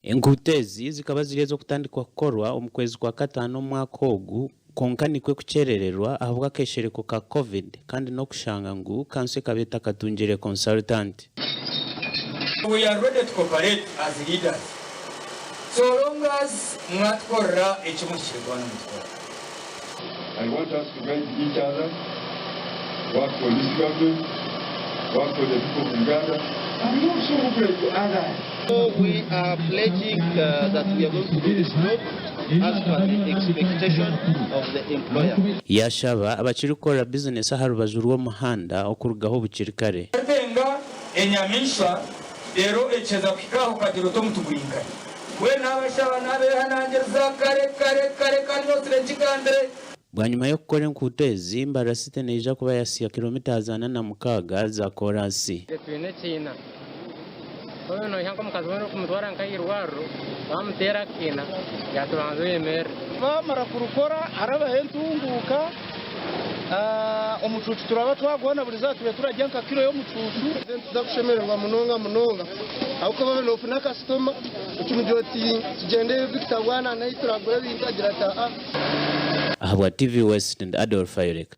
Enguuto ezi zikaba ziri ez'okutandikwa kukorwa omu kwezi kwa kataano omwaka ogu kwonka nikwo kukyerererwa ahabw'akeshereko ka Covid kandi n'okushanga ngu kanso ekaba etakatungire consultant. We are ready to cooperate as leaders so long as mwatukorera eki muhikire kuba nimutukora. I want us to guide each other, work for this government, work for the people of Uganda and also operate to others. We are pledging that we are going to do this job as per the expectation of the employer. Yaashaba abakirikukorera bizinesi aha rubaju rw'omuhanda okurugaho bukiri kare. Otenga enyamaishwa, reero ekiheza kuhika aho okagira oti omuti guri nkahi? Mbwenu naabashaba naabeehanangiriza kare kare kare kandi noosire nkigambire. Bwanyima y'okukora enkuuto ezi, Mbarara City neija kuba yasya kilomita 46 za koraasi. Itwe twine ekiina. Waaba noiha nk'omukazi weena orikumutwara nk'ahairwariro, waamuteera akakiina, yaati banza oyemerere. Baamara kurukora harabaho entunguuka, omucuucu turaba twaguhona buri izooba tube turarya nka kiro y'omucuucu. Nituza kushemererwa munonga munonga ahabw'okuba waaba noofuna kasitoma okimugira oti tugyende Victor bwana nahi turagura ebintu agira ati aa. Ahabwa TV West ndi Adolf Ayoleka.